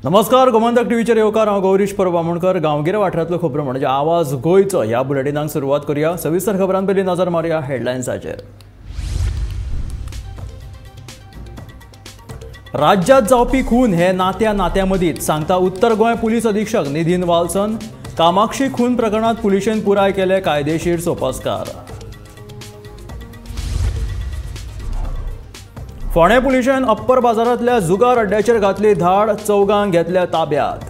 नमस्कार, गोमंतक टीव्हीचेर येवकार. हांव गौरीश परब आमोणकर. गांवगिऱ्या वाठारांतलो खबरो म्हणजे आवाज गोंयचो ह्या बुलेटिनाक सुरवात करूया. सविस्तर खबरां पयलीं नजर मारुया हेडलायन्साचेर. राज्यात जावपी खून हे नात्या नात्या मदींच, सांगता उत्तर गोंय पुलीस अधीक्षक निधीन वाल्सन. कामाक्षी खून प्रकरणात पुलिशेन पुराय केले कायदेशीर सोपस्कार. फोंडें पुलिशेन अप्पर बाजारांतल्या जुगार अड्ड्याचेर घातली धाड, चौगांक घेतल्या ताब्यात.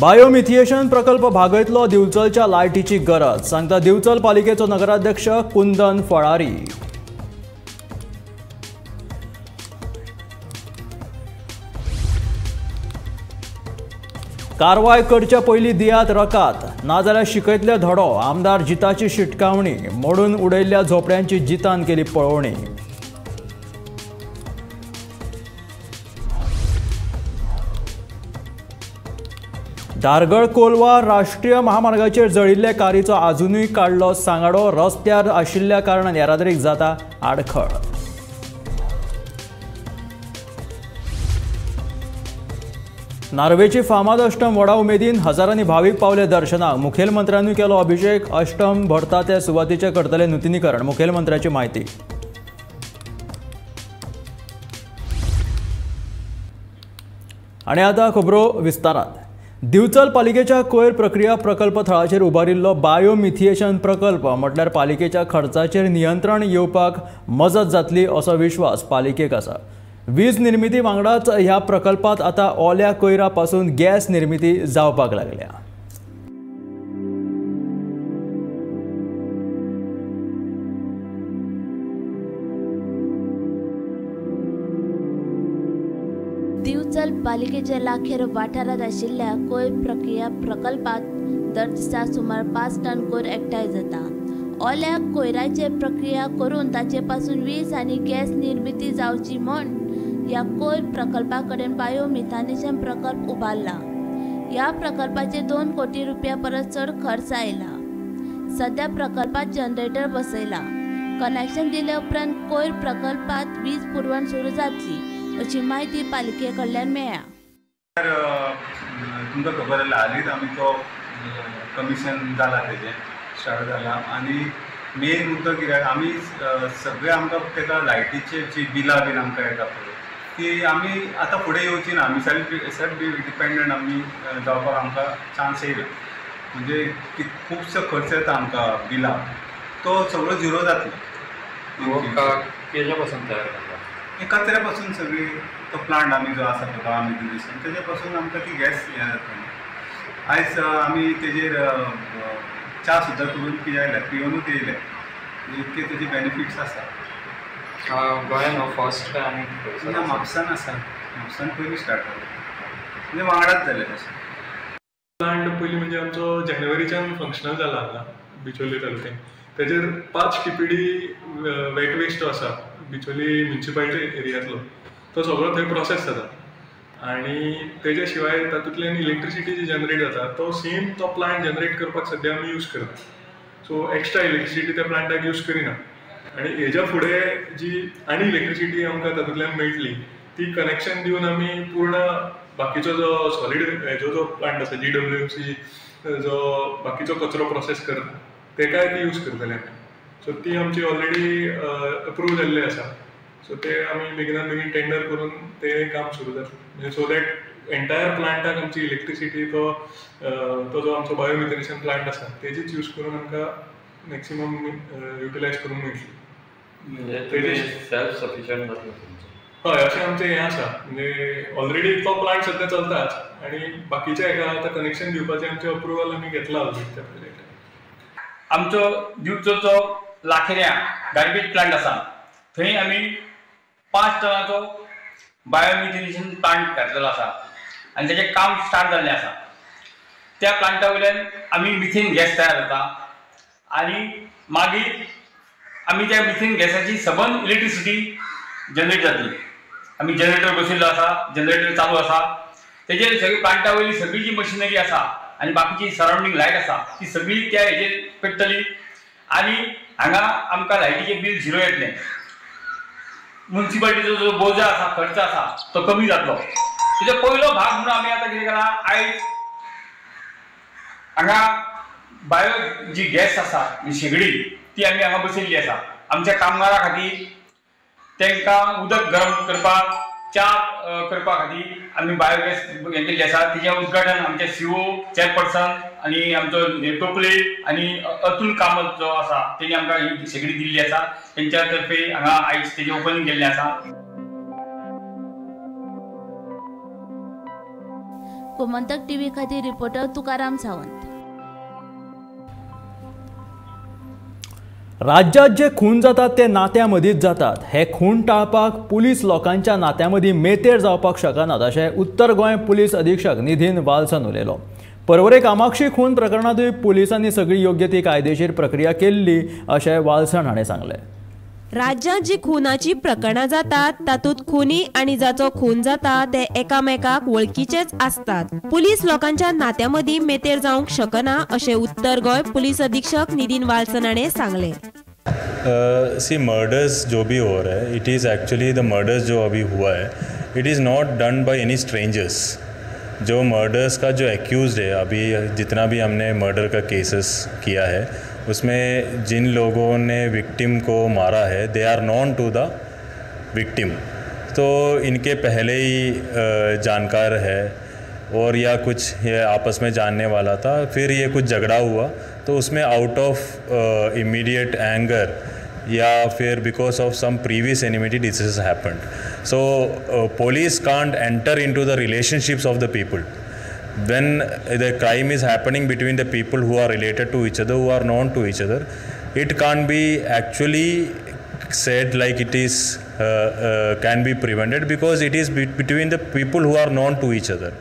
बायोमिथिएशन प्रकल्प भागयतलो दिवचलच्या लायटीची गरज, सांगता दिवचल पालिकेचो नगराध्यक्ष कुंदन फळारी. कारवाय करच्या पयलीं दियात रकात, नाजाल्यार शिकयतले धडो, आमदार जिताची शिटकावणी. मोडून उडयल्ल्या झोपड्यांची जितान केली पळोवणी. धारगळ कोलवा राष्ट्रीय महामार्गाचेर जळिल्ले कारीचो आजुनूय काडलो सांगाडो, रस्त्यार आशिल्ल्या कारणान येरादारीक जाता आडखळ. नार्वेची फामाद अष्टम व्हडा उमेदीन हजारांनी भावीक पावले दर्शनाक. मुखेलमंत्र्यांनी केलो अभिषेक. अष्टम भरता त्या सुवातेचें करतले नुतनीकरण, मुखेलमंत्र्याची म्हायती. आनी आतां खबरो विस्तारात. दिवचल पालिकेच्या कोयर प्रक्रिया प्रकल्प थळाचेर उबारिल्लो बायोमिथिएशन प्रकल्प म्हटल्यार पालिकेच्या खर्चाचेर नियंत्रण येवपाक मजत जातली असो विश्वास पालिकेक आसा. वीज निर्मिती वांगडाच ह्या प्रकल्पात आता ओल्या कोयरा पासून गॅस निर्मिती जावपाक लागल्या. दिवचल पालिकेच्या लाखेर वाठारांत आशिल्ल्या कोयर प्रक्रिया प्रकल्पात दर दिसा सुमार 5 टन कोयर एकठांय जाता. ओल्या कोयराचे प्रक्रिया करून ताचे पासून वीज आनी गॅस निर्मिती जावची म्हूण ह्या कोयर प्रकल्पा कडेन बायोमिथानेशन प्रकल्प उबारला. ह्या प्रकल्पाचे 2 कोटी रुपया परस चड खर्च आयला. सध्या प्रकल्पात जनरेटर बसयला. कनेक्शन दिले उपरांत कोयर प्रकल्पात वीज पुरवण सुरू जातली अशी म्हायती पालिके कडल्यान मेळ्ळ्या. तुमकां खबर आसल्यार हालींच आमी तो कमिशन जाला, तेजें स्टार्ट जाला. आनी मेन मुद्दो कित्याक आमी सगळे आमकां ताका लायटीचे जी बिलां बीन आमकां येता पळय ती आमी आतां फुडें येवची ना. आमी सेल्फ डिपेंडंट आमी जावपाक आमकां चान्स येयला. म्हणजे खुबसो खर्च येता आमकां बिलां, तो सगळो झिरो जातलो. तेज्या पासून तयार जाता कचऱ्या पासून सगळी तो प्लांट आमी जो आसा पळय बायोमिथेशन तेजे पासून आमकां ती गॅस हें जाता. आयज आमी तेजेर च्या सुद्दां करून पियायल्या, पियोनूच येयले. इतके तेजे बेनिफिट्स आसा. गोंयान हो फर्स्ट काय आनी ना, म्हापसान आसा. म्हापसान पयलीं स्टार्ट जालें, म्हणजे वांगडाच जालें तशें. प्लांट पयलीं म्हणजे आमचो जानेवारीच्यान फंक्शनल जाला हांगा बिचोली तालुक्यान. तेजेर 5 TPD wet waste जो आसा बिचोली म्युनिसिपालिटी एरियांतलो तो सगळो थंय प्रोसेस जाता. आनी तेज्या शिवाय तातूंतल्यान इलेक्ट्रिसिटी जी जनरेट जाता तो सेम तो प्लांट जनरेट करपाक सद्या आमी यूज करता. सो एक्स्ट्रा इलेक्ट्रिसिटी त्या प्लांटाक यूज करिना. आनी हेज्या फुडें जी आनी इलेक्ट्रिसिटी आमकां तातूंतल्यान मेळटली ती कनेक्शन दिवन आमी पूर्ण बाकीचो जो सॉलीड हेजो जो प्लांट आसा GWMC जो बाकीचो कचरो प्रोसेस करता तेकाय ती यूज करतले आमी. सो ती आमची ऑलरेडी अप्रूव जाल्ली आसा. सो ते आमी बेगिनात बेगीन टेंडर करून ते काम सुरू जातलें. म्हणजे सो that entire प्लांटाक आमची इलेक्ट्रिसिटी तो तो जो आमचो बायोमिथेनेशन प्लांट आसा तेजीच यूज करून आमकां मॅक्सिमम युटिलायज करूंक मेळटली. म्हणजे सेल्फ सफिशियंट जातलें. हय, अशें आमचें हें आसा. म्हणजे ऑलरेडी तो प्लांट सद्या चलताच आनी बाकीच्या हेका आतां कनेक्शन दिवपाचें आमचें अप्रुवल आमी घेतलां ऑलरेडी त्या प्रोजेक्टाक. आमचो दिवचलचो लाखेऱ्या गार्बेज प्लांट आसा थंय आमी 5 टनाचो बायोमिथेनेशन प्लांट घातलेलो आसा आनी तेजें काम स्टार्ट जाल्लें आसा. त्या प्लांटा वयल्यान आमी मिथेन गॅस तयार जाता आनी मागीर आमी त्या मिथेन गॅसाची सबंद इलेक्ट्रिसिटी जनरेट जातली. आमी जनरेटर बसयल्लो आसा, जनरेटर चालू आसा. तेजेर सगळी प्लांटा वयली सगळी जी मशिनरी आसा आनी बाकीची सरावंडींग लायट आसा ती सगळी त्या हेजेर पेट्टली. आनी हांगा आमकां लायटीचें बील झिरो येतलें. म्युनिसिपालिटीचो जो बोजा आसा, खर्च आसा तो कमी जातलो. तेजो पयलो भाग म्हणून आमी आतां कितें केलां, आयज हांगा बायो जी गॅस आसा शेगडी ती आमी हांगा बसयल्ली आसा. आमच्या कामगारां खातीर तांकां उदक गरम करपाक, च्या करपा खातीर आमी बायोगॅस हें केल्ली आसा. तिजें उद्घाटन आमचे सीओ चेअरपर्सन आनी आमचो टोपले आनी अतुल कामत जो आसा तेणी आमकां ही शेगडी दिल्ली आसा. तेंच्या तर्फे हांगा आयज तेजें ओपनिंग केल्लें आसा. गोमंतक टीव्ही खातीर रिपोर्टर तुकाराम सावंत. राज्यात जे खून जातात ते नात्यामदींच जातात. हे खून टाळपाक पुलीस लोकांच्या नात्यामदीं मेतेर जावपाक शकनात अशें उत्तर गोंय पुलीस अधीक्षक निधीन वाल्सन उलयलो. परवरे कामाक्षी खून प्रकरणांतूय पुलिसांनी सगळी योग्य ती कायदेशीर प्रक्रिया केल्ली अशें वाल्सन हाणें सांगलें. राज्यात जी खुनाची प्रकरणां जातात तातूंत खुनी आनी जाचो खून जाता ते एकामेकाक वळखीचेच आसतात. पुलीस लोकांच्या नात्यामदीं मेतेर जावंक शकना अशें उत्तर गोंय पुलीस अधीक्षक निधीन वाल्सन हाणें सांगलें. सी मर्डर्स जो भी हो रहा है, it is actually the murders जो अभी हुआ है, it is not done by any strangers. जो मर्डर्स का जो एक्यूज्ड है, अभी जितना भी हमने मर्डर का केसेस किया है उसमें जिन लोगों ने विक्टिम को मारा है they are known to the victim, तो इनके पहले ही जानकार है और या कुछ ये आपस में जानने वाला था. फिर ये कुछ झगड़ा हुआ तो उसमें आउट ऑफ इमीडिएट एंगर या फिर because of some previous enmity this is happened. So police can't enter into the relationships of the people. When the crime is happening between the people who are related to each other, who are known to each other, it can't be actually said like it is can be prevented because it is between the people who are known to each other.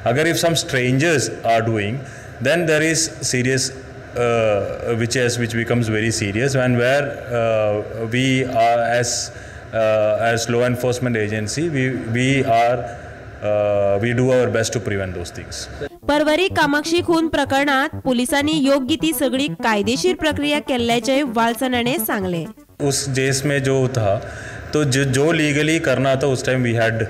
Agar if some strangers are doing, then there is serious which becomes very serious, and where we are as law enforcement agency, we are we do our best to prevent those things. Porvorim Kamakshi खून प्रकरणात पोलिसांनी योग्य ती सगळी कायदेशीर प्रक्रिया केल्ल्याचें वाल्सन हाणें सांगलें. उस जेस में जो था तो जो लीगली करना था उस time we had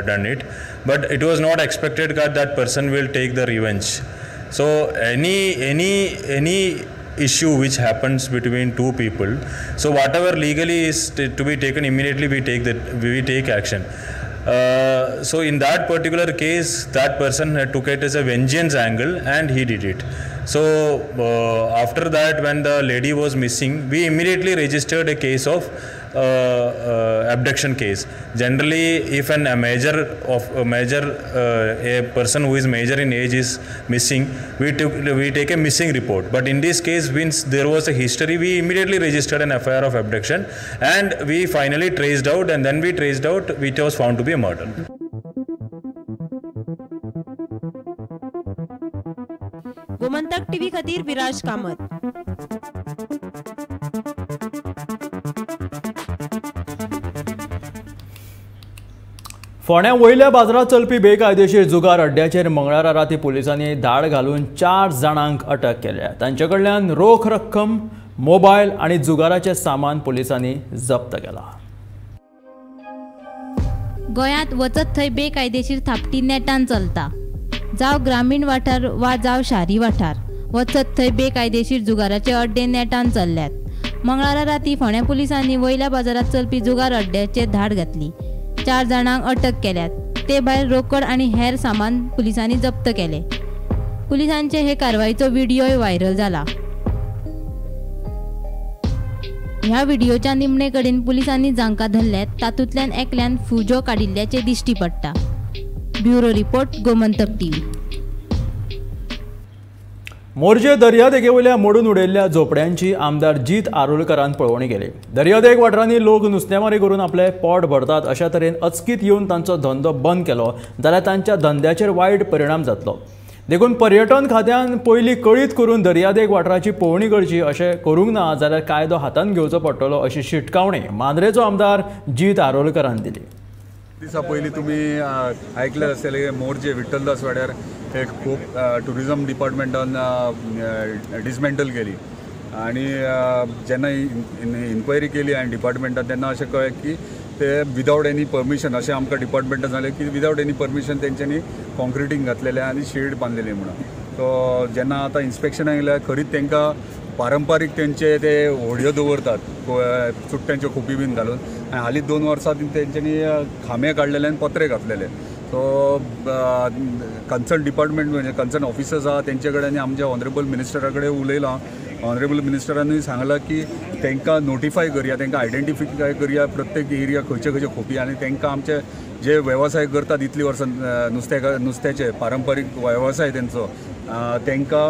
done it, but it was not expected that person will take the revenge. So any any any issue which happens between two people, so whatever legally is to be taken immediately we take that, we take action. So in that particular case, that person took it as a vengeance angle and he did it. So after that, when the lady was missing, we immediately registered a case of abduction case. Generally, if an a major of a major a person who is major in age is missing, we take a missing report. But in this case, since there was a history, we immediately registered an FIR of abduction, and we finally traced out, and then we traced out which was found to be a murder. Gomantak TV खातीर विराज कामत. फोंड्या वयल्या बाजारांत चलपी बेकायदेशीर जुगार अड्ड्याचेर मंगळारा राती पुलिसांनी धाड घालून 4 जाणांक अटक केल्या. तांचे कडल्यान रोख रक्कम, मोबायल आनी जुगाराचें सामान पुलिसांनी जप्त केलां. गोंयांत वचत थंय बेकायदेशीर थापटी नेटान चलता. जावं ग्रामीण वाठार वा जावं शारी वाठार, वचत थंय बेकायदेशीर जुगाराचे अड्डे नेटान चल्ल्यात. मंगळारा राती फोंड्या पुलिसांनी वयल्या बाजारांत चलपी जुगार अड्ड्याचेर धाड घातली. 4 जाणांक अटक केल्यात. ते भायर रोकड आनी हेर सामान पुलिसांनी जप्त केले. पुलिसांचे हे कारवाईचो व्हिडिओय व्हायरल जाला. ह्या व्हिडिओच्या निमणे कडेन पुलिसांनी जांकां धरल्यात तातूंतल्यान एकल्यान फुजो काडिल्ल्याचें दिश्टी पडटा. Bureau report, Gomantak TV. Morjim दर्यादेगेवयल्या मोडून उडयल्ल्या झोपड्यांची आमदार जीत आरोलकरान पळोवणी केली. दर्यादेग वाठारांनी लोक नुस्तेमारी करून आपले पोट भरतात अशा तरेन अचकीत येवन तांचो धंदो बंद केलो जाल्यार तांच्या धंद्याचेर वायट परिणाम जातलो. देखून पर्यटन खात्यान पयलीं कळीत करून दर्यादेग वाठाराची पळोवणी करची. अशें करूंक ना जाल्यार कायदो हातांत घेवचो पडटलो अशी शिटकावणी मांद्रेचो आमदार जीत आरोलकरान दिली. दिसा पयलीं तुमी आयकलें आसतलें मोरजे विठ्ठलदास वाड्यार एक खूब ट्युरिजम डिपार्टमेंटान डिसमेंटल केली आनी जेन्ना इन्क्वायरी केली आनी डिपार्टमेंटान तेन्ना अशें कळ्ळें की ते विदावट एनी परमिशन, अशें आमकां डिपार्टमेंटान सांगलें की विदावट एनी परमिशन तेंच्यांनी कॉन्क्रिटींग घातलेलें आनी शेड बांदलेली म्हणून. सो जेन्ना आतां इन्स्पेक्शनाक येयल्या खरीच तांकां पारंपारीक तेंचे ते होडयो दवरतात चुट्ट्यांच्यो खोपी बीन घालून आनी हालींच 2 वर्सां तेंच्यांनी खांबे काडलेले आनी पत्रे घातलेले. सो कन्सर्न डिपार्टमेंट म्हणजे कन्सर्न ऑफिसर्स आहा तेंचे कडेन आनी आमच्या ऑनरेबल मिनिस्टरा कडेन उलयलां. ऑनरेबल मिनिस्टरानूय सांगलां की तांकां नोटिफाय करया, तांकां आयडेंटिफाय करया प्रत्येक एरिया खंयचे खंयचे खोपी आनी तांकां आमचे जे वेवसाय करतात इतलीं वर्सां नुस्त्याचे पारंपारीक वेवसाय तेंचो तांकां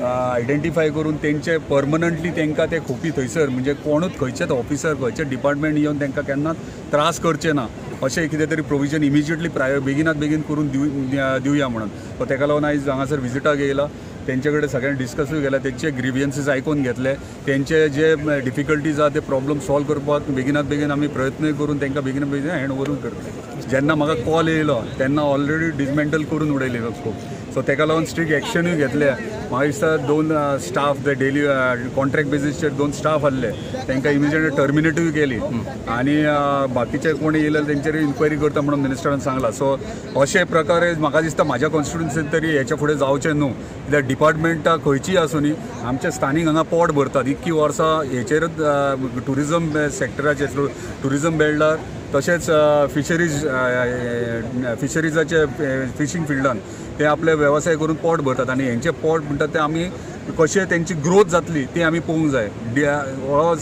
आयडेंटिफाय करून तेंचे परमनंटली तांकां ते खोपी थंयसर म्हणजे कोणूच खंयचेच ऑफिसर खंयचे डिपार्टमेंट येवन तांकां केन्नाच त्रास करचे ना अशें कितें तरी प्रोविजन इमिजिएटली बेगिनात बेगीन करून दिवया म्हणून. सो ताका लागून आयज हांगासर विजिटाक येयला, तेंचे कडेन सगळ्यांनी डिस्कसूय केला, तेंचे ग्रिवियन्सीस आयकून घेतले, तेंचे जे डिफिकल्टीज आहा ते प्रॉब्लम सॉल्व करपाक बेगिनात बेगीन आमी प्रयत्नूय करून तांकां बेगिनात बेगीन हँड ओवरूय करतले. जेन्ना म्हाका कॉल येयलो तेन्ना ऑलरेडी डिसमेंटल करून उडयली खूब. सो ताका लागून स्ट्रिक्ट एक्शनूय घेतले. म्हाका दिसता 2 स्टाफ ते डेली कॉन्ट्रॅक्ट बेजीसचेर 2 स्टाफ आहले तांकां इमिजिएटली टर्मिनेटूय केली आनी बाकीचे कोण येयले तेंचेर इन्क्वायरी करता म्हणून मिनिस्टरान सांगलां. सो अशे प्रकारे म्हाका दिसता म्हाज्या कॉन्स्टिट्युन्सीन तरी हेच्या फुडें जावचें न्हू, कित्याक डिपार्टमेंटां खंयचीय आसूं न्ही आमचे स्थानीक हांगा पोट भरतात इतकी वर्सां हेचेरच ट्युरिजम सेक्टराचेर ट्युरिजम बेल्टार तशेंच फिशरीजाचे फिशींग फिल्डान ते आपले वेवसाय करून पोट भरतात आनी हेंचे पोट म्हणटात ते आमी कशें तेंची ग्रोथ जातली ती आमी पळोवंक जाय.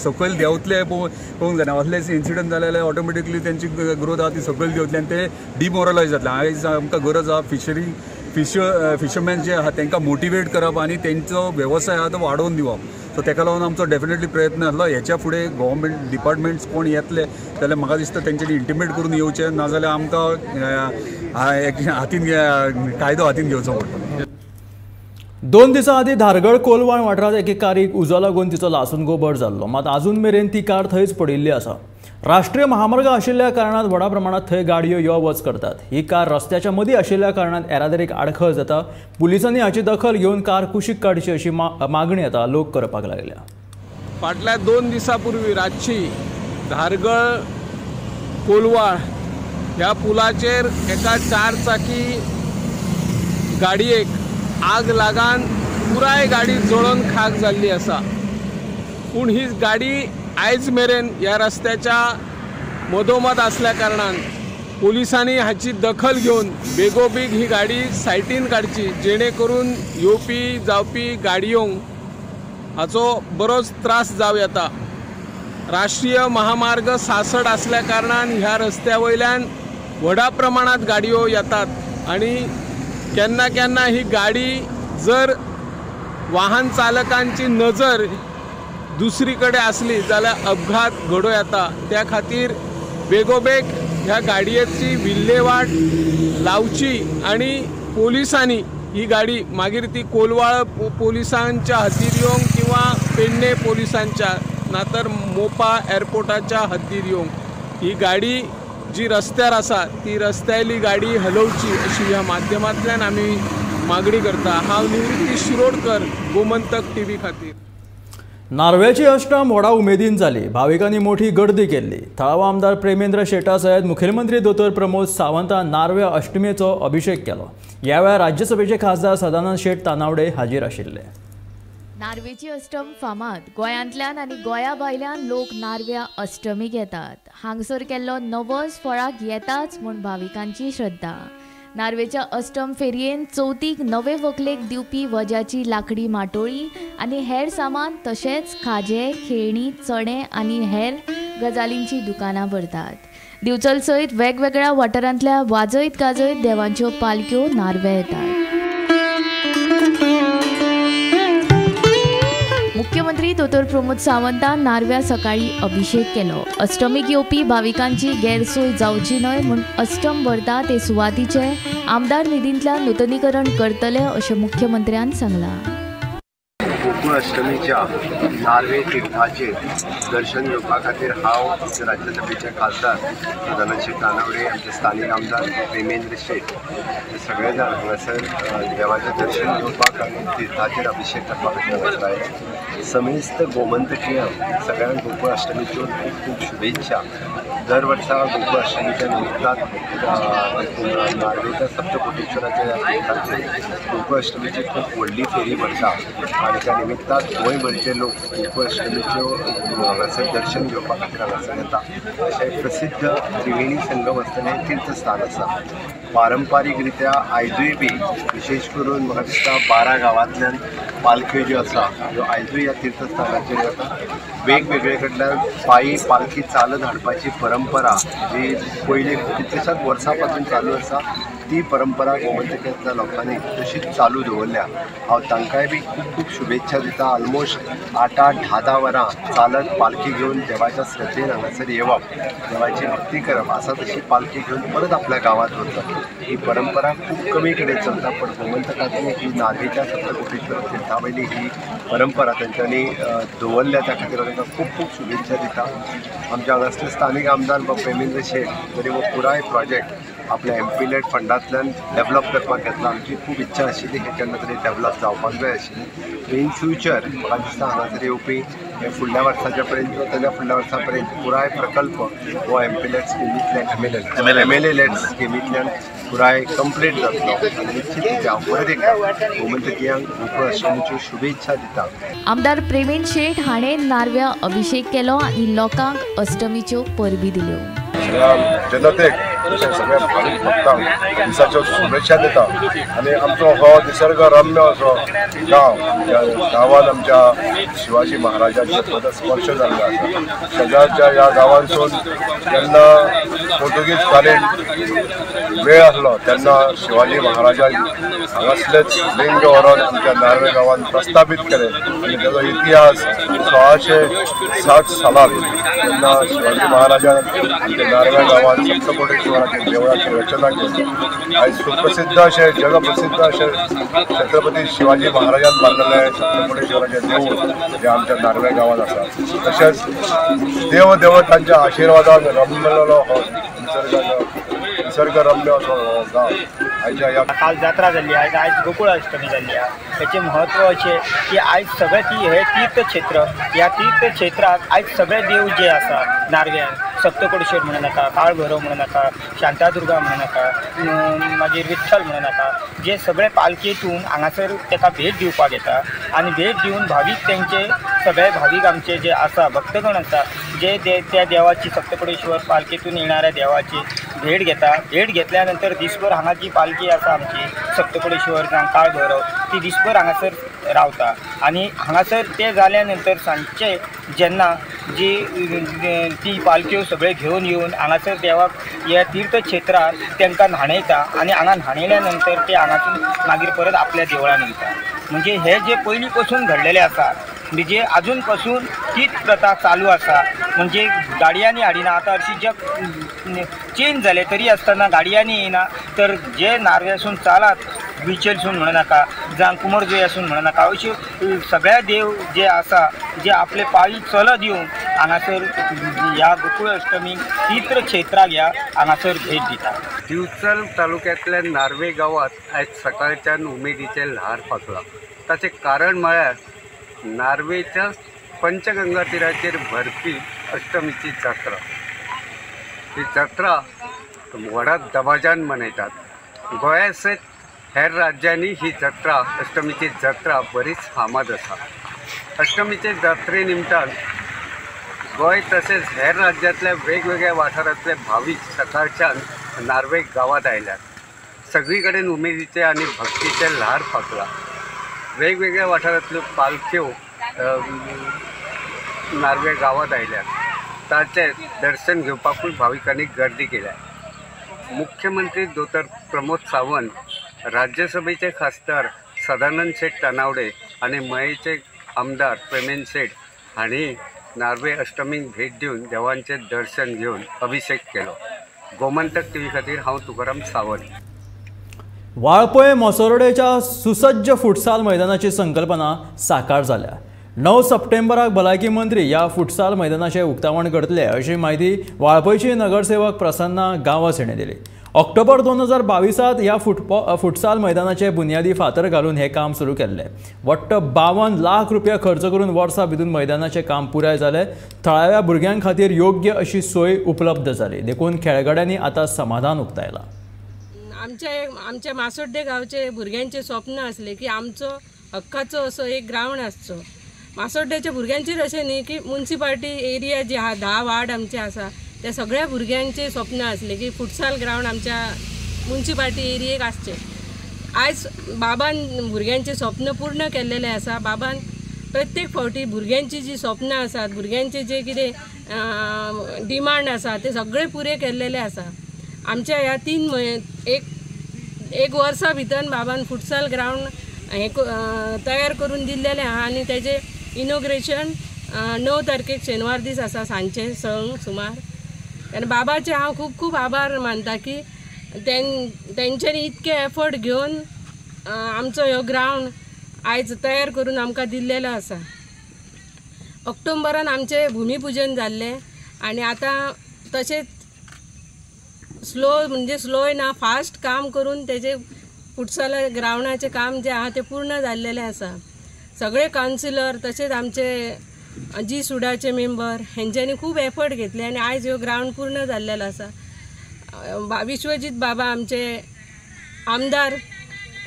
सकयल देंवतले पळोवंक जायना. असलेच इन्सिडंट जाले जाल्यार ऑटोमॅटिकली तेंची ग्रोथ आहा ती सकयल देंवतली आनी ते डिमोरलायज जातले. आयज आमकां गरज आहा फिशरमॅन जे आहा तांकां मोटिवेट करप आनी तेंचो वेवसाय आहा तो वाडोवन दिवप. सो ताका लागून आमचो डेफिनेटली प्रयत्न आसलो. हेच्या फुडें गव्हर्मेंट डिपार्टमेंट्स कोण येतले जाल्यार म्हाका दिसता तेंच्यांनी इंटिमेट करून येवचें, नाजाल्यार आमकां हातीन कायदो हातीन घेवचो पडटलो. 2 दिसां आदीं धारगळ कोलवाण वाठारांत एके कारीक उजो लागून तिचो लासून गोबर जाल्लो, मात आजून मेरेन ती कार थंयच पडिल्ली आसा. राष्ट्रीय महामार्ग आशिल्ल्या कारणान व्हडा प्रमाणात थंय गाडयो यो वच करतात. ही कार रस्त्याच्या मदीं आशिल्ल्या कारणान येरादारीक आडखळ जाता. पुलिसांनी हाची दखल घेवन कार कुशीक काडची अशी मागणी आतां लोक करपाक लागल्या. फाटल्या 2 दिसां पूर्वी रातची धारगळ कोलवाळ ह्या पुलाचेर एका 4 चाकी गाडयेक आग लागान पुराय गाडी जळोवन खाक जाल्ली आसा. पूण ही गाडी आयज मेरेन ह्या रस्त्याच्या मदोमद आसल्या कारणान पोलिसांनी हाची दखल घेवन बेगोबेग ही गाडी सायटीन काडची, जेणे करून येवपी जावपी गाडयोंक हाचो बरोच त्रास जावं येता. राष्ट्रीय महामार्ग 66 आसल्या कारणान ह्या रस्त्या वयल्यान व्हडा प्रमाणांत गाडयो येतात आनी केन्ना केन्ना ही गाडी जर वाहन चालकांची नजर दुसरी कडेन आसली जाल्यार अपघात घडोवं येता. त्या खातीर बेगोबेग ह्या गाडयेची विल्हेवाट लावची आनी पोलिसांनी ही गाडी मागीर ती कोलवाळ पोलिसांच्या हद्दीर येवंक किंवा पेडणे पोलिसांच्या नातर मोपा एअरपोर्टाच्या हद्दीर येवंक ही गाडी जी रस्त्यार आसा ती रस्त्यावयली गाडी हलोवची अशी ह्या माध्यमांतल्यान आमी मागणी करता. हांव निवृत्ती शिरोडकर, गोमंतक टीव्ही खातीर. नार्व्याची अष्टम व्हडा उमेदीन जाली. भाविकांनी मोठी गर्दी केल्ली. थळावो आमदार प्रेमेंद्र शेटा सयत मुखेलमंत्री दोतोर प्रमोद सावंतान नार्व्या अष्टमेचो अभिषेक केलो. ह्या वेळार राज्यसभेचे खासदार सदानंद शेट तानावडे हाजीर आशिल्ले. नार्वेची अष्टम फामाद. गोंयांतल्यान आनी गोंया भायल्यान लोक नार्व्या अष्टमीक येतात. हांगसर केल्लो नवस फळाक येताच म्हूण भाविकांची श्रद्धा. नार्वेच्या अष्टम फेरयेन चवथीक नवे व्हंकलेक दिवपी वज्याची लाकडी माटोळी आनी हेर सामान तशेंच खाजें, खेळणी, चणे आनी हेर गजालींची दुकानां भरतात. दिवचल सयत वेगवेगळ्या वाठारांतल्या वाजयत गाजयत देवांच्यो पालक्यो नार्वे येतात. मुख्यमंत्री दोतोर प्रमोद सावंतान नार्व्या सकाळी अभिषेक केलो. अष्टमीक येवपी भाविकांची गैरसोय जावची न्हय म्हूण अष्टम भरता ते सुवातीचे आमदार निधींतल्यान नुतनीकरण करतले अशें मुख्यमंत्र्यान सांगलां. गोकुळ अष्टमीच्या नार्वे तीर्थाचेर दर्शन घेवपा खातीर हांव आमचे राज्यसभेचे खासदार सदानंद शेट तानावडे, आमचे स्थानीक आमदार प्रेमेंद्र शेट, हे सगळे जाण हांगासर देवाचें दर्शन घेवपाक आनी तीर्थाचेर अभिशेक करपा खातीर हांगासर आयले. समेस्त गोमंतकीयांक सगळ्यांक गोकुळ अष्टमीच्यो खूब खूब शुभेच्छा. दर वर्सा गोकुळ अष्टमीच्या निमित्तान नार्वेच्या सप्तकोटेश्वराच्या ह्या तीर्थाचेर गोकुळ अष्टमीची खूब व्हडली फेरी भरता आनी त्या निमित्तान गोंयभरचे लोक गोकुळ अष्टमीच्यो हांगासर दर्शन घेवपा खातीर हांगासर येता. अशें प्रसिद्ध त्रिवेणी संगम आसतना हें तीर्थस्थान आसा. पारंपारीक रित्या आयजूय बी विशेश करून म्हाका दिसता 12 गांवांतल्यान पालख्यो ज्यो आसा ह्यो आयजूय ह्या तीर्थस्थानाचेर येता. वेगवेगळे कडल्यान पायी पालखी चालत हाडपाची परंपरा जी पयलीं कितल्याशाच वर्सां पासून चालू आसा ती परंपरा गोमंतकांतल्या लोकांनी तशीच चालू दवरल्या. हांव तांकांय बी खूब खूब शुभेच्छा दिता. ऑलमोस्ट 8-8, 10-10 वरां चालत पालखी घेवन देवाच्या श्रद्धेन हांगासर येवप, देवाची भक्ती करप आसा तशी पालखी घेवन परत आपल्या गांवांत वचप ही परंपरा खूब कमी कडेन चलता, पण गोमंतकांतली ही नार्वेच्या सप्तकोटेश्वर तीर्था वयली ही परंपरा तेंच्यांनी दवरल्या, त्या खातीर तांकां खूब खूब शुभेच्छा दिता. आमच्या हांगासले स्थानीक आमदार बाब प्रेमेंद्र शेट तरी हो पुराय प्रोजेक्ट आपल्या एमपीलेट फंडांतल्यान डेवलप करपाक घेतला. आमची खूब इच्छा आशिल्ली हे केन्ना तरी डेवलप जावपाक जाय आशिल्ली. इन फ्युचर म्हाका दिसता हांगासर येवपी हे फुडल्या वर्साच्या पर्यंत किंवा ताच्या फुडल्या वर्सा पर्यंत पुराय प्रकल्प हो एमपीलेट स्किमींतल्यान एमएलए स्किमींतल्यान पुराय कंप्लीट जातलो आनी निश्चित हांव परत एकदा गोमंतकीयांक गोकुळ अष्टमीच्यो शुभेच्छा दिता. आमदार प्रेमेंद्र शेट हाणें नार्व्या अभिशेक केलो आनी लोकांक अष्टमीच्यो परबी दिल्यो. सगळ्या जनतेक तशेंच सगळ्या भावीक भक्तांक दिसाच्यो शुभेच्छा दिता आनी आमचो हो निसर्गरम्य असो गांव, ह्या गांवान आमच्या शिवाजी महाराजांचो स्पर्श जाल्लो आसा. शेजारच्या ह्या गांवांसून जेन्ना पोर्तुगीज कालीन वेळ आसलो तेन्ना शिवाजी महाराजान हांगासलेच लिंग व्हरोन आमच्या नार्वे गांवान प्रस्थापीत केलें आनी ताजो इतिहास 1660 सालान तेन्ना शिवाजी महाराजान आमच्या नार्वे गांवान सप्तकोटेश्वराच्या देवळाची रचना केली. आयज सुप्रसिद्ध अशें जगप्रसिद्ध अशें छत्रपती शिवाजी महाराजान बांदलें सप्तकोटेश्वराचें देवूळ हें आमच्या नार्वे गांवान आसा. तशेंच देव देवतांच्या आशिर्वादान रमलेलो हो निसर्गरम्य असो हो गांव. आयच्या ह्या काल जात्रा जाल्ली आयज आयज गोकुळ अष्टमी जाल्ली आहा. हेचें म्हत्व अशें की आयज सगळें ती हें तीर्थक्षेत्र, ह्या तीर्थक्षेत्राक आयज सगळे देव जे आसा नार्व्यान, सप्तकोटेश्वर म्हणूं नाका, काळभैरव म्हणूं नाका, शांतादुर्गा म्हणूं नाका, मागीर विठ्ठल म्हणूं नाका, जे सगळे पालखेतून हांगासर ताका भेट दिवपाक येता आनी भेट दिवन भावीक तेंचे सगळे भावीक आमचे जे आसा भक्तगण आसा जे त्या देवाची सप्तकोटेश्वर पालखेतून येणाऱ्या देवाची भेट घेता. भेट घेतल्या नंतर दिसभर हांगा जी पालखी आसा आमची सप्तकोटेश्वर जावं काळभैरव ती दिसभर हांगासर रावता आनी हांगासर ते जाल्या नंतर सांजचे जेन्ना जी ती पालख्यो सगळे घेवन येवन हांगासर देवाक ह्या तीर्थक्षेत्रार तांकां न्हाणयता आनी हांगा न्हाणयल्या नंतर ते हांगासून मागीर परत आपल्या देवळान वयता. म्हणजे हे जे पयलीं पसून घडलेलें आसा म्हणजे अजून पासून तीच प्रथा चालू आसा. म्हणजे गाडयांनी हाडिना, आतां हरशीं जग चेंज जालें तरी आसतना गाडयांनी येयना, तर जे नार्व्यासून चालात बिचेरसून म्हणूं नाका जावं कुमरजुंव्यासून म्हणूं नाका, अश्यो सगळे देव जे आसा जे आपले पाळी चलत येवन हांगासर ह्या गोकुळ अष्टमी तीर्थक्षेत्राक ह्या हांगासर भेट दिता. दिवचल तालुक्यांतल्या नार्वे गांवांत आयज सकाळच्यान उमेदीचें ल्हार फांकलां. ताचें कारण म्हळ्यार नार्वेच्या पंचगंगा तिराचेर भरपी अष्टमीची जात्रा. ही जात्रा व्हडा दबाज्यान मनयतात. गोंया सयत हेर राज्यांनी ही जात्रा अष्टमीची जात्रा बरीच फामाद आसा. अष्टमीचे जात्रे निमतान गोंय तशेंच हेर राज्यांतल्या वेगवेगळ्या वाठारांतले भावीक सकाळच्यान नार्वे गांवांत आयल्यात. सगळी कडेन उमेदीचें आनी भक्तीचें ल्हार फांकलां. वेगवेगळ्या वाठारांतल्यो पालख्यो नार्वे गांवांत आयल्यात. ताचें दर्शन घेवपाकूय भाविकांनी गर्दी केल्या. मुख्यमंत्री दोतोर प्रमोद सावंत, राज्यसभेचे खासदार सदानंद शेट तानावडे आनी मयेचे आमदार प्रेमेंद्र शेट हांणी नार्वे अष्टमीक भेट दिवन देवांचें दर्शन घेवन अभिशेक केलो. गोमंतक टीव्ही खातीर हांव तुकाराम सावंत. वाळपय मोसोर्डेच्या सुसज्ज फुटसाल मैदानाची संकल्पना साकार जाल्या. 9 सप्टेंबराक भलायकी मंत्री ह्या फुटसाल मैदानाचें उक्तावण करतले अशी म्हायती वाळपयची नगरसेवक प्रसन्ना गांवस हिणें दिली. ऑक्टोबर 2022 ह्या फुटसाल मैदानाचे बुन्यादी फातर घालून हें काम सुरू केल्लें. वट्ट 52 लाख रुपया खर्च करून वर्सा भितर मैदानाचें काम पुराय जालें. थळाव्या भुरग्यां खातीर योग्य अशी सोय उपलब्ध जाली देखून खेळगड्यांनी आतां समाधान उक्तायलां. आमच्या मासोड्डे गांवचे भुरग्यांचे स्वप्न आसलें की आमचो हक्काचो असो एक ग्रावंड आसचो. मासोड्ड्याच्या भुरग्यांचेर अशें न्ही की मुन्सिपालिटी एरिया जी आहा 10 वार्ड आमचे आसा त्या सगळ्या भुरग्यांचे स्वप्न आसलें की फुटसाल ग्रावंड आमच्या मुन्सिपालिटी एरियेक आसचें. आयज बाबान भुरग्यांचें स्वप्न पूर्ण केल्लेलें आसा. बाबान प्रत्येक फावटी भुरग्यांची जी स्वप्नां आसात, भुरग्यांचे जे कितें डिमांड आसा ते सगळे पुरे केल्लेले आसा. आमच्या ह्या 3 म्हयने एक वर्सा भितर बाबान फुटसाल ग्रावंड हें तयार करून दिल्लेलें आहा आनी तेजें इनॉग्रेशन 9 तारखेक शेनवार दीस आसा सांजचे 6 सुमार. आनी बाबाचे हांव खूब खूब आभार मानता की तेंच्यांनी इतके एफर्ट घेवन आमचो ह्यो ग्रावंड आयज तयार करून आमकां दिल्लेलो आसा. ऑक्टोबरान आमचें भुमीपुजन जाल्लें आनी आतां तशेंच स्लो म्हणजे स्लोय ना फास्ट काम करून तेजे फुटसाल ग्रावंडाचें काम जें आहा तें पूर्ण जाल्लेलें आसा. सगळे कावन्सिलर तशेंच आमचे जी सुडाचे मेंबर हेंच्यांनी खूब एफर्ट घेतले आनी आयज ह्यो ग्रावंड पूर्ण जाल्लेलो आसा. विश्वजीत बाबा आमचे आमदार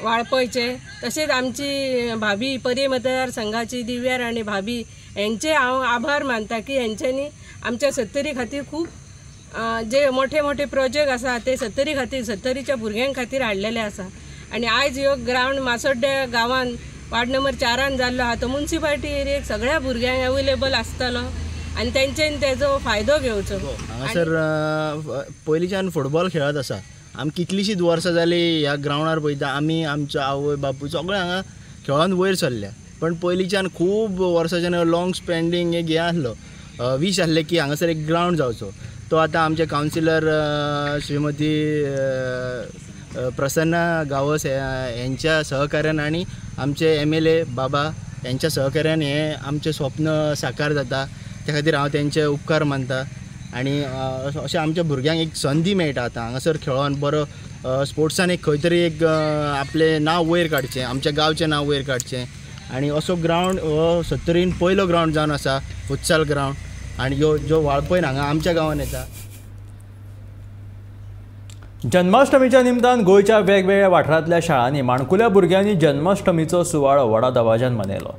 वाळपयचे तशेंच आमची भाभी पर्ये मतदारसंघाची दिव्या राणे भाभी हेंचे हांव आभार मानता की हेंच्यांनी आमच्या सत्तरी खातीर खूब जे मोठे मोठे प्रोजेक्ट आसा ते सत्तरी खातीर सत्तरीच्या भुरग्यां खातीर हाडलेले आसा. आनी आयज ह्यो ग्रावंड मासोड्ड्या गांवान वार्ड नंबर 4 जाल्लो आहा तो मुन्सिपालिटी एरियेक सगळ्या भुरग्यांक अवेलेबल आसतलो आनी तेंच्यानी तेजो फायदो घेवचो. हांगासर पयलींच्यान फुटबॉल खेळत आसा. आमी कितलींशींच वर्सां जालीं ह्या ग्रावंडार पळयता. आमी आमचो आवय बापूय सगळे हांगा खेळोन वयर सरल्या. पण पयलींच्यान खूब वर्सांच्यान लॉंग स्पेंडींग एक हें आसलो वीश आसलें की हांगासर एक ग्रावंड जावचो. तो आतां आमचे कावन्सिलर श्रीमती प्रसन्ना गांवस हेंच्या सहकार्यान आनी आमचे MLA बाबा हेंच्या सहकार्यान हें आमचें स्वप्न साकार जाता. त्या खातीर हांव तेंचे उपकार मानता आनी अशें आमच्या भुरग्यांक एक संदी मेळटा आतां हांगासर खेळोन बरो स्पोर्ट्सान एक खंय तरी एक आपलें नांव वयर काडचें, आमच्या गांवचें नांव वयर काडचें. आनी असो ग्रावंड हो सत्तरीन पयलो ग्रावंड जावन आसा फुटसाल ग्रावंड आनी ह्यो ज्यो वाळपयन हांगा आमच्या गांवान येता. जन्माष्टमीच्या निमतान गोंयच्या वेगवेगळ्या वाठारांतल्या शाळांनी माणकुल्या भुरग्यांनी जन्माष्टमीचो सुवाळो व्हडा दबाज्यान मनयलो.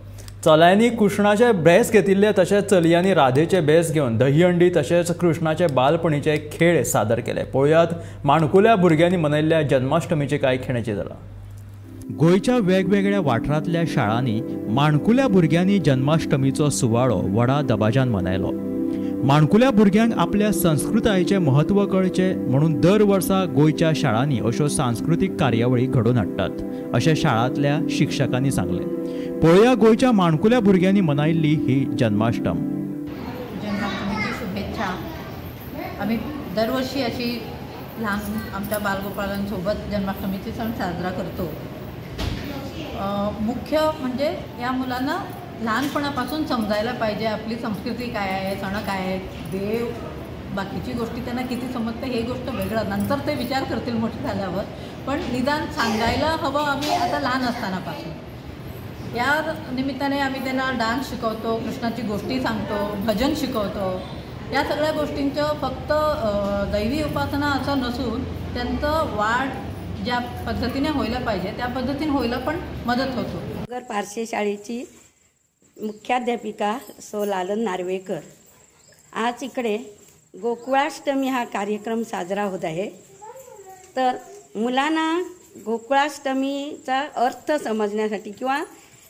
चल्यांनी कृष्णाचे भेस घेतिल्ले तशेंच चलयांनी राधेचे भेस घेवन दहीहंडी तशेंच कृष्णाचे बालपणीचे खेळ सादर केले. पळोवयात माणकुल्या भुरग्यांनी मनयल्ल्या जन्माष्टमीचे कांय खिणाची जालां. गोंयच्या वेगवेगळ्या वाठारांतल्या शाळांनी माणकुल्या भुरग्यांनी जन्माष्टमीचो सुवाळो व्हडा दबाज्यान मनयलो. माणकुल्या भुरग्यांक आपल्या संस्कृतायेचें म्हत्व कळचें म्हणून दर वर्सा गोंयच्या शाळांनी अश्यो सांस्कृतीक कार्यावळी घडोवन हाडटात अशें शाळांतल्या शिक्षकांनी सांगलें. पळोवया गोंयच्या माणकुल्या भुरग्यांनी मनयल्ली ही जन्माष्टम. जन्माष्टमीची शुभेच्छा. आम्ही दरवर्षी अशी लहान आमच्या बालगोपाळांसोबत जन्माष्टमीचे सण साजरा करतो. मुख्य म्हणजे या मुलांना लहानपणापासून समजायला पाहिजे आपली संस्कृती काय आहे, सण काय आहेत, देव, बाकीची गोष्टी त्यांना किती समजते हे गोष्ट वेगळं, नंतर ते विचार करतील मोठे झाल्यावर, पण निदान सांगायला हवं आम्ही आता लहान असतानापासून. या निमित्ताने आम्ही त्यांना डान्स शिकवतो, कृष्णाची गोष्टी सांगतो, भजन शिकवतो. या सगळ्या गोष्टींचं फक्त दैवी उपासना असं नसून त्यांचं वाढ ज्या पद्धतीने व्हायला पाहिजे त्या पद्धतीने व्हायला पण मदत होतो. नगर पारसे शाळेची मुख्याध्यापिका सो लालन नार्वेकर. आज इकडे गोकुळाष्टमी हा कार्यक्रम साजरा होत आहे. तर मुलांना गोकुळाष्टमीचा अर्थ समजण्यासाठी किंवा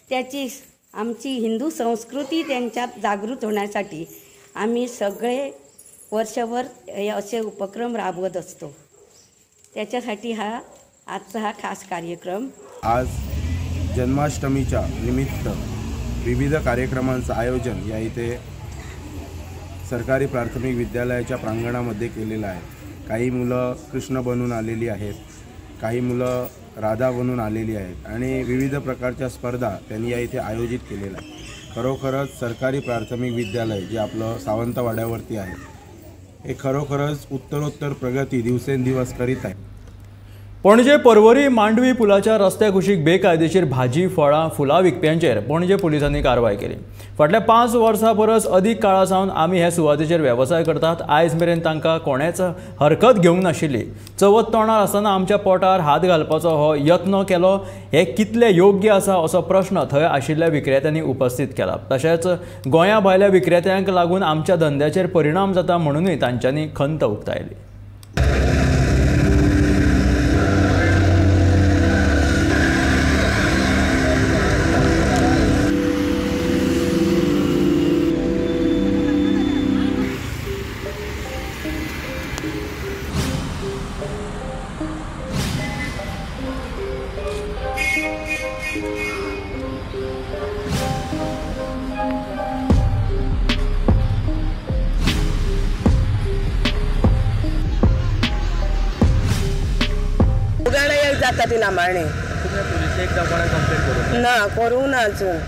त्याची आमची हिंदू संस्कृती त्यांच्यात जागृत होण्यासाठी आम्ही सगळे वर्षभर असे उपक्रम राबवत असतो. त्याच्यासाठी हा आजचा हा खास कार्यक्रम. आज जन्माष्टमीच्या निमित्त विविध कार्यक्रमांचं आयोजन या इथे सरकारी प्राथमिक विद्यालयाच्या प्रांगणामध्ये केलेलं आहे. काही मुलं कृष्ण बनून आलेली आहेत, काही मुलं राधा बनून आलेली आहेत आणि विविध प्रकारच्या स्पर्धा त्यांनी या इथे आयोजित केलेल्या आहे। खरोखरच सरकारी प्राथमिक विद्यालय जे आपलं सावंतवाड्यावरती आहे हे खरोखरच उत्तरोत्तर प्रगती दिवसेंदिवस करीत आहे। पणजे परवरी मांडवी पुलाच्या रस्त्या कुशीक बेकायदेशीर भाजी फळां फुलां विकप्यांचेर पणजे पुलिसांनी कारवाय केली। फाटल्या 5 वर्सां परस अदीक काळा सावन आमी हे सुवातेचेर वेवसाय करतात। आयज मेरेन तांकां कोणेच हरकत घेवंक नाशिल्ली। चवथ तोंडार आसतना आमच्या पोटार हात घालपाचो हो यत्न केलो, हे कितले योग्य आसा असो प्रश्न थंय आशिल्ल्या विक्रेत्यांनी उपस्थित केला। तशेंच गोंया भायल्या विक्रेत्यांक लागून आमच्या धंद्याचेर परिणाम जाता म्हणूनय तांच्यांनी खंत उक्तायली। जाता ती लांबाणे ना करूंक ना अजून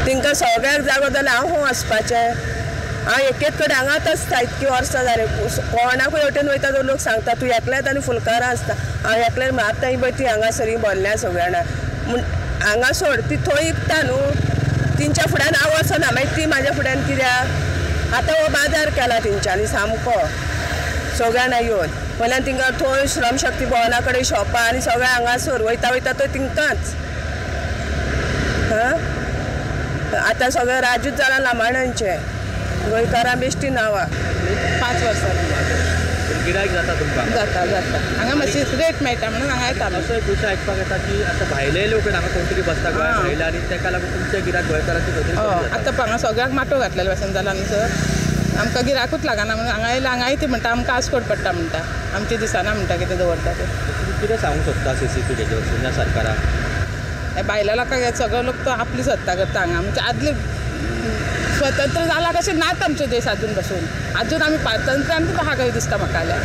तांकां सगळ्याक जागो जाल्यार हांव खंय वचपाचें? हांव एकेच कडेन हांगाच आसता इतकी वर्सां जालीं। कोणाकूय वटेन वयता तो लोक सांगता तूं एकल्याच आनी फुलकारां आसता। हांव एकल्यान आतां पळय ती हांगासर भरल्या सगळ्या जाणां म्हूण हांगा सोड ती थंय विकता न्हू तेंच्या फुड्यान हांव वचना, मागीर ती म्हाज्या फुड्यान कित्याक? आतां हो बाजार केला तेंच्यांनी सामको सगळ्या जाणां येवन वयल्यान तिंका थंय श्रमशक्ती भवना कडेन शॉपां आनी सगळें हांगासर वयता वयता थंय तिंकाच। हां आतां सगळें राजूच जालां लामाण्यांचें, गोंयकारां बेश्टी नांवां। 5 वर्सां गिरायक जाता तुमकां? जाता जाता, हांगा मातशी रेट मेळटा म्हणून हांगा येता। असो एक विशय आयकपाक येता की आतां भायले लोक हांगा कोण तरी बसता गोंया भायले आनी ताका लागून तुमचे गिरायक गोंयकारांचे खंय तरी। आतां हांगा सगळ्याक माटो घातलेले भाशेन जाला न्हू सर, आमकां गिरायकूच लागना म्हणून हांगा येयला। हांगाय ती म्हणटा आमकां आस्कोट पडटा म्हणटा, आमचे दिसना म्हणटा कितें दवरता तें। तुमी कितें सांगूंक सोदता सी सी पी हेजेर सरकाराक? हे भायल्या लोकांक सगळो लोक तो आपली सत्ता करता हांगा। म्हणजे आदले स्वतंत्र जाला कशें नात आमचे देश अजून बसून, अजून आमी पारतंत्र्यान आहा कशें दिसता म्हाका जाल्यार।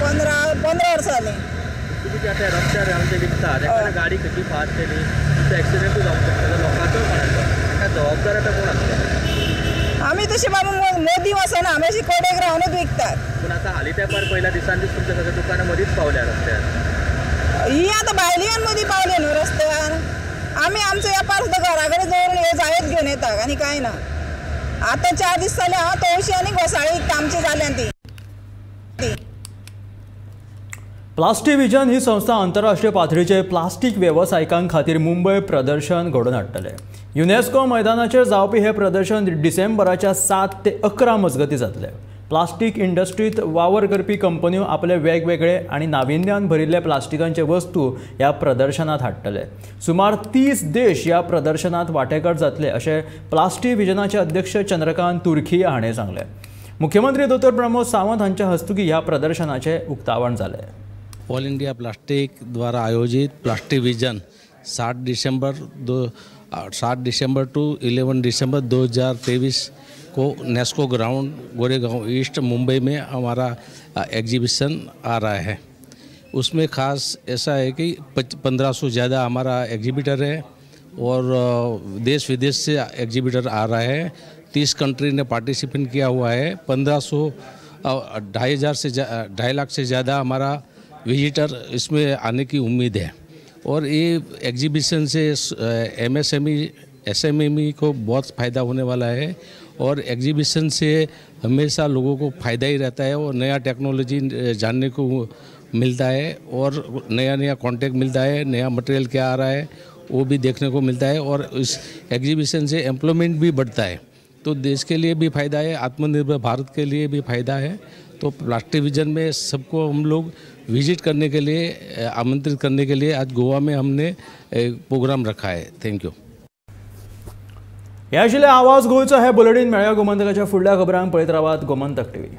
15 वर्सां जालीं। तुमी आतां रस्त्यार आमचे विकता तेका गाडी खंयची फास्ट केली तुमचो एक्सिडंटूय जावंक शकता, लोकांचो कोणाचो जबाबदार आतां कोण आसता? आमी तशें बाबा मोदी वचना, आमी अशी कडेक रावनूच विकतात। पूण आतां हालीं तेंपार पयल्या दिसान दीस तुमच्या सगळ्या दुकानां मदींच पावल्या रस्त्यार। ही आतां भायली येवन मदीं पावले न्हू रस्त्यार। आमी आमचो वेपार सुद्दां घरा कडेन दवरून ह्यो जायत घेवन येता आनी कांय ना। आतां 4 दीस जाले हांव तवशी आनी घोसाळी विकता, आमची जाल्या ती। प्लास्टिविजन ही संस्था आंतरराष्ट्रीय पातळीचे प्लास्टीक वेवसायिकां खातीर मुंबय प्रदर्शन घडोवन हाडटले। युनेस्को मैदानाचेर जावपी हे प्रदर्शन डिसेंबराच्या 7 ते 11 मजगतीं जातले। प्लास्टीक इंडस्ट्रींत वावर करपी कंपन्यो आपले वेगवेगळे आनी नाविन्यान भरिल्ले प्लास्टिकांचे वस्तू ह्या प्रदर्शनात हाडटले। सुमार 30 देश ह्या प्रदर्शनात वांटेकार जातले अशें प्लास्टिविजनाचे अध्यक्ष चंद्रकांत तुर्खिया हाणें सांगलें। मुख्यमंत्री दोतोर प्रमोद सावंत हांच्या हस्तुकीं ह्या प्रदर्शनाचें उक्तावण जालें। ऑल इंडिया प्लास्टिक द्वारा आयोजित प्लास्टिविजन 7 दिसंबर टू 11 दिसंबर 2023 को नेस्को ग्राउंड गोरेगांव ईस्ट मुंबई में हमारा एग्जीबिशन आ रहा है। उसमें ख़ास ऐसा है कि 1500 ज़्यादा हमारा एग्जीबिटर है और देश विदेश से एग्जीबिटर आ रहा है। 30 कंट्री ने पार्टिसिपेंट किया हुआ है। 1500 2.5 लाख से ज़्यादा हमारा विजिटर इसमें आने की उम्मीद है। और ये एग्जीबिशन से एमएसएमई एसएमएमई को बहुत फ़ायदा होने वाला है और एग्जीबिशन से हमेशा लोगों को फ़ायदा ही रहता है और नया टेक्नोलॉजी जानने को मिलता है और नया नया कांटेक्ट मिलता है, नया मटेरियल क्या आ रहा है वो भी देखने को मिलता है और इस एग्जीबिशन से एम्प्लॉयमेंट भी बढ़ता है। तो देश के लिए भी फ़ायदा है, आत्मनिर्भर भारत के लिए भी फ़ायदा है। तो प्लास्टिविजन में सबको हम लोग विजिट करने के लिए आमंत्रित करने के लिए आज गोवा में हमने एक प्रोग्राम रखा है। Thank you. हे आशिल्लें आवाज गोंयचो हें बुलेटीन। मेळया गोमंतकाच्या फुडल्या खबरांक पळयत रावात गोमंतक टीव्ही।